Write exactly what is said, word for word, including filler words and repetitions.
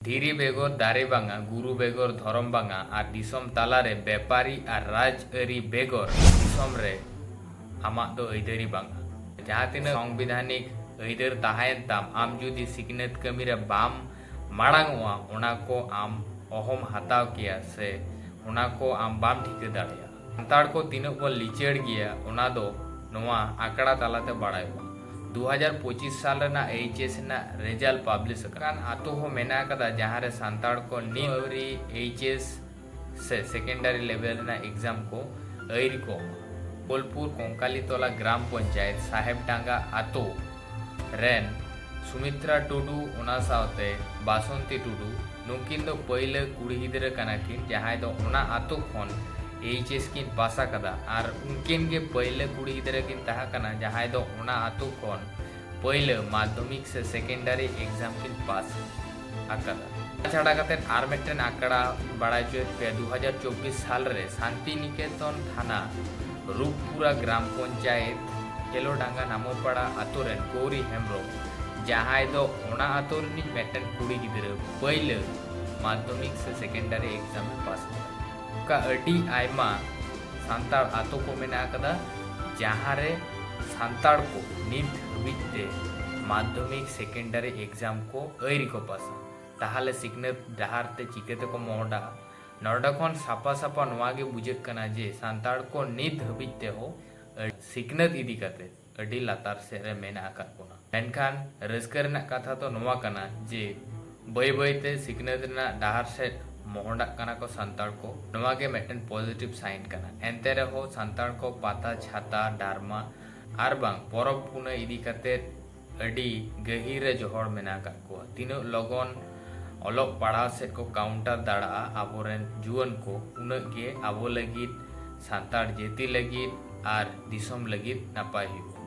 ᱫᱷᱤᱨᱤ ᱵᱮᱜᱚᱨ ᱫᱟᱨᱮ ᱵᱟᱝᱟ, ᱜᱩᱨᱩ ᱵᱮᱜᱚᱨ ᱫᱷᱚᱨᱚᱢ ᱵᱟᱝᱟ, ᱟᱨ ᱫᱤᱥᱚᱢ ᱛᱟᱞᱟᱨᱮ ᱵᱮᱯᱟᱨᱤ ᱟᱨ ᱨᱟᱡᱽᱟᱹᱨᱤ ᱵᱮᱜᱚᱨ ᱫᱤᱥᱚᱢ ᱨᱮ ᱟᱢᱟᱜ ᱫᱚ ᱟᱹᱭᱫᱟᱹᱨᱤ ᱵᱟᱝᱟ᱾ ᱡᱟᱦᱟᱸ ᱛᱤᱱᱟᱹᱜ ᱥᱚᱝᱵᱤᱫᱷᱟᱱᱤᱠ ᱟᱹᱭᱫᱟᱹᱨ ᱛᱟᱦᱮᱸᱭᱮᱱ ᱛᱟᱢ, ᱟᱢ ᱡᱩᱫᱤ ᱥᱤᱠᱷᱱᱟᱹᱛ ᱠᱟᱹᱢᱤ ᱨᱮ ᱵᱟᱢ ᱢᱟᱲᱟᱝᱚᱜᱼᱟ, ᱚᱱᱟ ᱠᱚ ᱟᱢ ᱚᱦᱚᱢ ᱦᱟᱛᱟᱣ ᱠᱮᱭᱟ ᱥᱮ ᱚᱱᱟ ᱠᱚ ᱟᱢ ᱵᱟᱢ ᱴᱷᱤᱠᱟᱹ ᱫᱟᱲᱮᱭᱟᱜᱼᱟ᱾ ᱥᱟᱱᱛᱟᱲ ᱠᱚ ᱛᱤᱱᱟᱹᱜ ᱵᱚᱱ ᱞᱤᱪᱟᱹᱲ ᱜᱮᱭᱟ, ᱚᱱᱟ ᱫᱚ ᱱᱚᱣᱟ ᱟᱠᱷᱲᱟ ᱛᱟᱞᱟᱛᱮ ᱵᱟᱲᱟᱭᱚᱜᱼᱟ᱾ ᱫᱩ ᱦᱟᱡᱟᱨ ᱯᱚᱸᱪᱤᱥ ᱥᱟᱞ ᱨᱮᱱᱟᱜ ᱮᱭᱤᱪ ᱮᱥ ᱨᱮᱱᱟᱜ ᱨᱮᱡᱟᱞᱴ ᱯᱟᱵᱽᱞᱤᱥ ᱟᱠᱟᱱ ᱟᱛᱳ ᱦᱚᱸ ᱢᱮᱱᱟᱜ ᱟᱠᱟᱫᱟ, ᱡᱟᱦᱟᱸ ᱨᱮ ᱥᱟᱱᱛᱟᱲ ᱠᱚ ᱱᱤᱛ ᱟᱹᱣᱨᱤ ᱮᱭᱤᱪ ᱮᱥ ᱥᱮ ᱥᱮᱠᱮᱱᱰᱟᱨᱤ ᱞᱮᱵᱮᱞ ᱨᱮᱱᱟᱜ ᱮᱠᱡᱟᱢ ᱠᱚ ᱟᱹᱭᱨᱤ ᱠᱚ ᱮᱢᱟ᱾ ᱵᱳᱞᱯᱩᱨ ᱠᱚᱝᱠᱟᱞᱤᱛᱚᱞᱟ ᱜᱨᱟᱢ ᱯᱚᱧᱪᱟᱭᱮᱛ ᱥᱟᱦᱮᱵᱰᱟᱸᱜᱟ ᱟᱛᱳ ᱨᱮᱱ ᱥᱩᱢᱤᱛᱨᱟ ᱴᱩᱰᱩ, ᱚᱱᱟ ᱥᱟᱶᱛᱮ ᱵᱟᱥᱚᱱᱛᱤ ᱴᱩᱰᱩ, ᱱᱩᱠᱤᱱ ᱫᱚ ᱯᱟᱹᱭᱞᱟᱹ ᱠᱩᱲᱤ ᱜᱤᱫᱽᱨᱟᱹ ᱠᱟᱱᱟ ᱠᱤᱱ, ᱡᱟᱦᱟᱸᱭ ᱫᱚ ᱚᱱᱟ ᱟᱛᱳ ᱠᱷᱚᱱ ᱮᱭᱤᱪ ᱮᱥ ᱠᱤᱱ ᱯᱟᱥ ᱟᱠᱟᱫᱟ᱾ ᱟᱨ ᱩᱱᱠᱤᱱ ᱜᱮ ᱯᱟᱹᱭᱞᱟᱹ ᱠᱩᱲᱤ ᱜᱤᱫᱽᱨᱟᱹ ᱠᱤᱱ ᱛᱟᱦᱮᱸ ᱠᱟᱱᱟ, ᱡᱟᱦᱟᱸᱭ ᱫᱚ ᱚᱱᱟ ᱟᱛᱳ ᱠᱷᱚᱱ ᱯᱟᱹᱭᱞᱟᱹ ᱢᱟᱫᱽᱫᱷᱚᱢᱤᱠ ᱥᱮ ᱥᱮᱠᱮᱱᱰᱟᱨᱤ ᱮᱠᱡᱟᱢ ᱠᱤᱱ ᱯᱟᱥ ᱟᱠᱟᱫᱟ᱾ ᱚᱱᱟ ᱪᱷᱟᱰᱟ ᱠᱟᱛᱮ ᱟᱨ ᱢᱤᱫᱴᱮᱱ ᱟᱠᱷᱲᱟ ᱵᱟᱲᱟᱭ ᱦᱚᱪᱚᱭᱮᱫ ᱯᱮᱭᱟ, ᱫᱩ ᱦᱟᱡᱟᱨ ᱪᱚᱵᱵᱤᱥ ᱥᱟᱞ ᱨᱮ ᱥᱟᱱᱛᱤᱱᱤᱠᱮᱛᱚᱱ ᱛᱷᱟᱱᱟ ᱨᱩᱯᱯᱩᱨᱟ ᱜᱨᱟᱢ ᱯᱚᱧᱪᱟᱭᱮᱛ ᱠᱮᱞᱳᱰᱟᱸᱜᱟ ᱱᱟᱢᱚᱯᱟᱲᱟ ᱟᱛᱳ ᱨᱮᱱ ᱜᱳᱣᱨᱤ ᱦᱮᱢᱵᱨᱚᱢ, ᱡᱟᱦᱟᱸᱭ ᱫᱚ ᱚᱱᱟ ᱟᱛᱳ ᱨᱤᱱᱤᱡ ᱢᱤᱫᱴᱮᱱ ᱠᱩᱲᱤ ᱜᱤᱫᱽᱨᱟᱹ, ᱯᱟᱹᱭᱞᱟᱹ ᱢᱟᱫᱽᱫᱷᱚᱢᱤᱠ ᱥᱮ ᱥᱮᱠᱮᱱᱰᱟᱨᱤ ᱮᱠᱡᱟᱢ ᱮ ᱯᱟᱥ ᱠᱮᱫᱟ᱾ ᱚᱱᱠᱟ ᱟᱹᱰᱤ ᱟᱭᱢᱟ ᱥᱟᱱᱛᱟᱲ ᱟᱛᱳ ᱠᱚ ᱢᱮᱱᱟᱜ ᱟᱠᱟᱫᱟ, ᱡᱟᱦᱟᱸ ᱨᱮ ᱥᱟᱱᱛᱟᱲ ᱠᱚ ᱱᱤᱛ ᱦᱟᱹᱵᱤᱡ ᱛᱮ ᱢᱟᱫᱽᱫᱷᱚᱢᱤᱠ ᱥᱮᱠᱮᱱᱰᱟᱨᱤ ᱮᱠᱡᱟᱢ ᱠᱚ ᱟᱹᱭᱨᱤ ᱠᱚ ᱯᱟᱥᱟ᱾ ᱛᱟᱦᱚᱞᱮ ᱥᱤᱠᱷᱱᱟᱹᱛ ᱰᱟᱦᱟᱨ ᱛᱮ ᱪᱤᱠᱟᱹ ᱛᱮᱠᱚ ᱢᱚᱦᱰᱟᱜᱼᱟ? ᱱᱚᱰᱮ ᱠᱷᱚᱱ ᱥᱟᱯᱷᱟ ᱥᱟᱯᱷᱟ ᱱᱚᱣᱟ ᱜᱮ ᱵᱩᱡᱷᱟᱹᱜ ᱠᱟᱱᱟ ᱡᱮ ᱥᱟᱱᱛᱟᱲ ᱠᱚ ᱱᱤᱛ ᱦᱟᱹᱵᱤᱡ ᱛᱮᱦᱚᱸ ᱥᱤᱠᱷᱱᱟᱹᱛ ᱤᱫᱤ ᱠᱟᱛᱮ ᱟᱹᱰᱤ ᱞᱟᱛᱟᱨ ᱥᱮᱫ ᱨᱮ ᱢᱮᱱᱟᱜ ᱟᱠᱟᱫ ᱵᱚᱱᱟ᱾ ᱢᱮᱱᱠᱷᱟᱱ ᱨᱟᱹᱥᱠᱟᱹ ᱨᱮᱱᱟᱜ ᱠᱟᱛᱷᱟ ᱫᱚ ᱱᱚᱣᱟ ᱠᱟᱱᱟ ᱡᱮ ᱵᱟᱹᱭ ᱵᱟᱹᱭ ᱛᱮ ᱥᱤᱠᱷᱱᱟᱹᱛ ᱨᱮᱱᱟᱜ ᱰᱟᱦᱟᱨ ᱥᱮᱫ ᱢᱚᱦᱰᱟᱜ ᱠᱟᱱᱟ ᱠᱚ ᱥᱟᱱᱛᱟᱲ ᱠᱚ᱾ ᱱᱚᱣᱟ ᱜᱮ ᱢᱤᱫᱴᱮᱱ ᱯᱚᱡᱤᱴᱤᱵᱷ ᱥᱟᱭᱤᱱ ᱠᱟᱱᱟ᱾ ᱮᱱᱛᱮ ᱨᱮᱦᱚᱸ ᱥᱟᱱᱛᱟᱲ ᱠᱚ ᱯᱟᱛᱟ, ᱪᱷᱟᱛᱟ, ᱰᱟᱨᱢᱟ ᱟᱨ ᱵᱟᱝ ᱯᱚᱨᱚᱵᱽ ᱯᱩᱱᱟᱹᱭ ᱤᱫᱤ ᱠᱟᱛᱮ ᱟᱹᱰᱤ ᱜᱟᱹᱦᱤᱨ ᱨᱮ ᱡᱚᱦᱚᱲ ᱢᱮᱱᱟᱜ ᱟᱠᱟᱫ ᱠᱚᱣᱟ᱾ ᱛᱤᱱᱟᱹᱜ ᱞᱚᱜᱚᱱ ᱚᱞᱚᱜ ᱯᱟᱲᱦᱟᱣ ᱥᱮᱫ ᱠᱚ ᱠᱟᱣᱩᱱᱴᱟᱨ ᱫᱟᱲᱮᱭᱟᱜᱼᱟ ᱟᱵᱚᱨᱮᱱ ᱡᱩᱣᱟᱹᱱ ᱠᱚ, ᱩᱱᱟᱹᱜ ᱜᱮ ᱟᱵᱚ ᱞᱟᱹᱜᱤᱫ, ᱥᱟᱱᱛᱟᱲ ᱡᱟᱹᱛᱤ ᱞᱟᱹᱜᱤᱫ ᱟᱨ ᱫᱤᱥᱚᱢ ᱞᱟᱹᱜᱤᱫ ᱱᱟᱯᱟᱭ ᱦᱩᱭᱩᱜᱼᱟ᱾